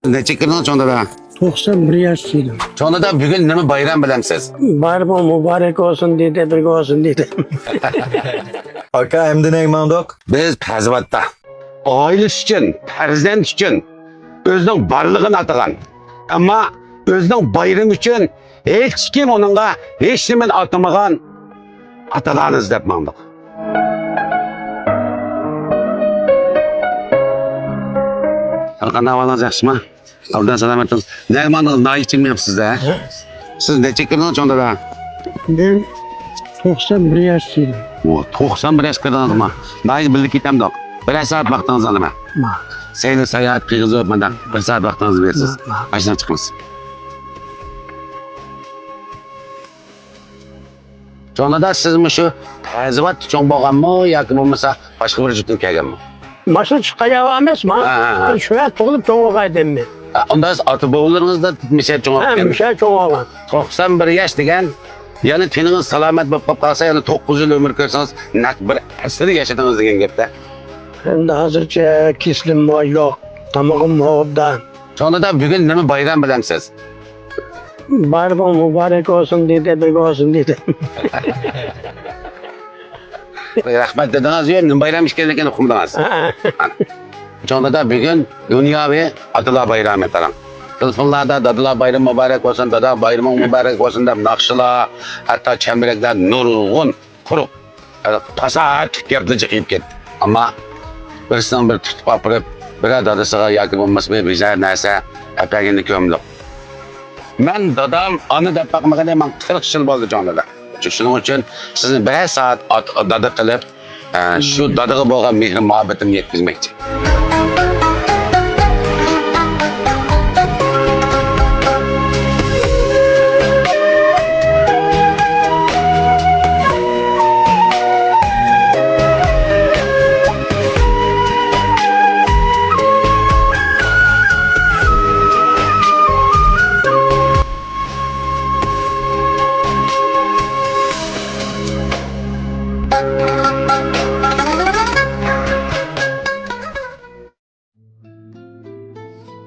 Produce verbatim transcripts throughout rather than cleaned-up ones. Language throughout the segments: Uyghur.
نەچچە كىردىڭىز چوڭ دادا؟ توقسان بىر ياش دېدىم. چوڭ دادا، بۈگۈن نېمە بايرام بىلەمسىز؟ بايرىمىڭ مۇبارەك بولسۇن دېدى، بىرگە بولسۇن دېدى. ئاكا، ئەمدى نەگە ماڭدۇق؟ بىز پەزىۋاتتا ئائىلىسى ئۈچۈن، پەرزەنت ئۈچۈن ئۆزىنىڭ بارلىقىنى ئاتىغان، ئەمما ئۆزىنىڭ بايرىمى ئۈچۈن ھېچكىم ئۇنىڭغا ھېچنېمىنى ئاتىمىغان ئاتىلارنى ئىزدەپ ماڭدۇق. ھەر قانداق ئەھۋالىڭىز، ياخشىمۇ؟ ئابدۇ سالامەتمۇ؟ نەگە ماڭدىڭىز؟ ناھايىتى جىمياپسىز-دە. سىز نەچچە كىردىڭىز چوڭ دادا؟ مەن توقسان بىر ياش دېدىم. ئۇ، توقسان بىر ياش كىردىڭىزمۇ؟ ناھايىتى بىللە كېتەمدۇق. بىرەر سائەت ۋاقتىڭىزنى ئالىمەن. ما. سەيلە ساياھەت قىلغۇزۇپ مانا بىر سائەت ۋاقتىڭىزنى بېرىسىز. ما، ما. ماشىنىغا چىقىمىز. چوڭ دادا، سىز مۇشۇ پەزىۋاتتا چوڭ بولغانمۇ ياكى بولمىسا باشقا بىر يۇرتتىن كەلگەنمۇ؟ ماشىنا چىققان يەر ئەمەسمۇ؟ ھە، ھە، ھە. شۇ يەردە تۇغۇلۇپ چوڭ بولغانىدىم. ھە، ئۇندا سىز ئاتا-بوۋىلىرىڭىزدا مۇشۇ يەردە چوڭ ھە، بولۇپكەن. مۇشۇ يەردە چوڭ بولغان. توقسان بىر ياش دېگەن، يەنى تېنىڭىز سالامەت بولۇپ قالسا، يەنە توققۇز يىل ئۆمۈر كۆرسىڭىز، نەق بىر ئەسىر ياشىدىڭىز دېگەن گەپ-دە. ئەمدى ھازىرچە كېسىلىممۇ يوق، تامىقىممۇ ئوبدان. چوڭ دادا، بۈگۈن نېمە بايرام بىلەمسىز؟ بايرىمىڭ مۇبارەك بولسۇن دېدى، بىرگە بولسۇن دېدى. رەھمەت دېدىڭىز، يا نېمە بايرام ئىكەنلىكىنى ئۇقمىدىڭىز. چوڭ دادا، بۈگۈن دۇنياۋى ئاتىلار بايرىمى قاراڭ. تېلېفونلاردا دادىلار بايرىمى مۇبارەك بولسۇن، دادا بايرىمىڭ مۇبارەك بولسۇن دەپ ناخشىلار، ھەتتا چەمبىرەكلەر نۇرغۇن قۇرۇق پاساھەتلىك گەپنى جىقىيىپ كەتتى. ئەمما بىرسىنىڭ بىر تۇتۇپ ئاپىرىپ، بىرەر دادىسىغا ياكى بولمىسا بىر بىزار نەرسە ئەپەرگىنىنى كۆرمىدۇق. مەن دادام ئانا دەپ باقمىغىلى ماڭا قىرىق يىل بولدى، جان دادا. شۇنىڭ ئۈچۈن سىزنى بىرەر سائەت ئات-، دادا قىلىپ، ئە، شۇ دادىغا بولغان مېھرى مۇھەببىتىمنى يەتكۈزمەكچى.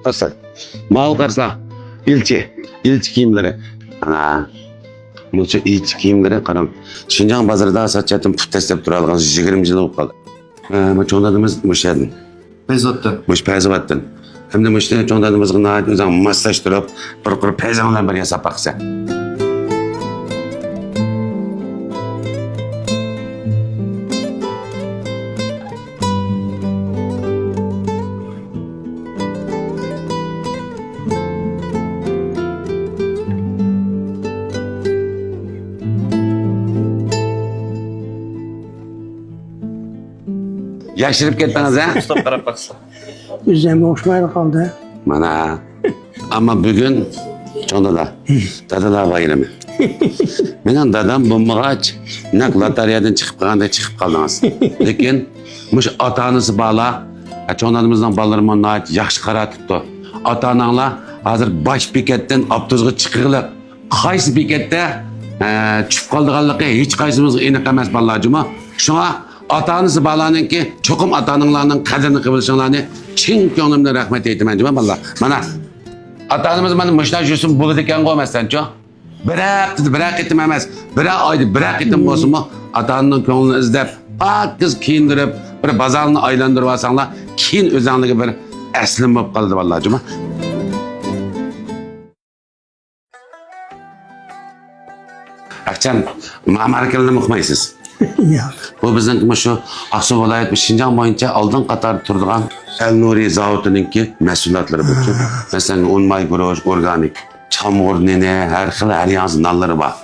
ئاستا. ماۋۇ قارىسا، ئىلچى، ئىلچى كىيىملىرى. ئانا، مۇشۇ ئىلچى كىيىملىرى، قاراڭ. شىنجاڭ بازىرىدا ساچاتتىن پۇت تەسلەپ تۇرالىغان يىگىرمە يىل بولۇپ قالدى. ھە، مۇ چوڭ دادىمىز مۇشۇ يەردىن. پەزىۋاتتىن. مۇشۇ پەزىۋاتتىن. ئەمدى مۇشۇنى چوڭ دادىمىزغا ناھايىتى ئۆزۈڭ ماسلاشتۇرۇپ، بىر قۇر پەيزەڭ بىلەن بىر ياساپ باقسا. ياشىرىپ كەتتىڭىز، ھە؟ ئۇستاپ قاراپ باقسا. ئۆزۈم ئوخشىمايلا قالدى. مانا. ئەمما بۈگۈن چوڭ دادا، دادىلار بايرىمى. مېنىڭ دادام بولمىغاچ، نەق لاتارىيەدىن چىقىپ قالغاندەك چىقىپ قالدىڭىز. لېكىن مۇشۇ ئاتا-ئانىسى بارلار، ھە، چوڭ دادىمىزنىڭ بالىلىرىمۇ ناھايىتى ياخشى قارا تۇتتى. ئاتا-ئاناڭلار ھازىر باش بېكەتتىن ئاپتوبۇسقا چىقىغلىق، قايسى بېكەتتە، ئە، چۈشۈپ قالىدىغانلىقى ھېچقايسىمىزغا ئېنىق ئەمەس، بالىلار جۇمۇ. شۇڭا ئاتا-ئانىسى بارلارنىڭكى، چوقۇم ئاتا-ئانىڭلارنىڭ قەدرىنى قىلىشىڭلارنى چىن كۆڭلۈمدىن رەھمەت ئېيتىمەن جۇمۇ، بالىلار. مانا، ئاتا-ئانىمىز مانا مۇشۇنداق يۈرسىمۇ بولىدىكەنغۇ، مەسىلەنچۇ. بىر ھەپتىدە بىرەر قېتىم ئەمەس، بىرەر ئايدا بىرەر قېتىم بولسىمۇ، ئاتا-ئانىنىڭ كۆڭلىنى ئىزدەپ، پاكىز كىيىندۈرۈپ، بىر بازارنى ئايلاندۇرۇۋالساڭلار، كېيىن ئۆزەڭلارگە بىر ئەسلىمە بولۇپ قالىدۇ، بالىلار جۇمۇ. ئەخچەم، ماڭا ماركىلىنىمۇ ئۇقمايسىز. ياق. بۇ بىزنىڭ مۇشۇ ئاقسۇ ۋىلايەت، شىنجاڭ بويىچە ئالدىن قاتاردا تۇرىدىغان ئەلنۇرى زاۋۇتىنىڭكى مەھسۇلاتلىرى بۇ. ھە. مەسىلەن، ئۇن ماي گۇرۇچ، ئورگانىك، چامغۇر نېنى، ھەر خىل، ھەر ياڭزا نانلىرى بار.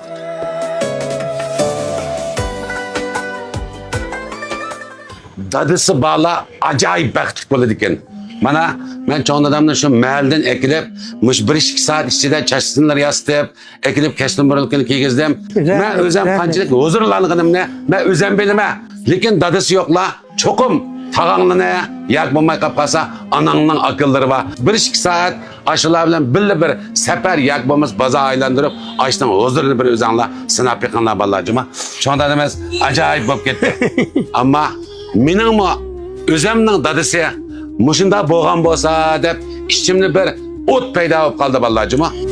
دادىسى بارلار ئاجايىپ بەختلىك بولىدىكەن. مانا، مەن چوڭ دادامنى شۇ مەھەللىدىن ئەكېلىپ، مۇشۇ بىر ئىككى سائەت ئىچىدە چاچ ئىسىملىرى ياسىتىپ، ئەكېلىپ كەشتىن بۇرۇنقىنى كىيگۈزدۈم. رەھمەت، مەن ئۆزۈم رەھمەت. قانچىلىك ھۇزۇرلانغىنىمنى مەن ئۆزۈم بىلىمەن. لېكىن دادىسى يوقلار چوقۇم تاغاڭلىنى ياكى بولماي قاپ قالسا ئاناڭنىڭ ئاكىلىرى بار. بىر ئىككى سائەت ئاشۇلار بىلەن بىللە بىر سەپەر ياكى بولمىسا بازار ئايلاندۇرۇپ، ئاشۇنىڭ ھۇزۇرىنى بىر ئۆزەڭلار سىناپ بېقىڭلار، بالىلار جۇمۇ. چوڭ دادىمىز ئاجايىپ بولۇپ كەتتى. ئەمما مېنىڭمۇ ئۆزەمنىڭ دادىسى مۇشۇنداق بولغان بولسا دەپ ئىچىمدە بىر ئوت پەيدا بولۇپ قالدى بالىلار جۇمۇ.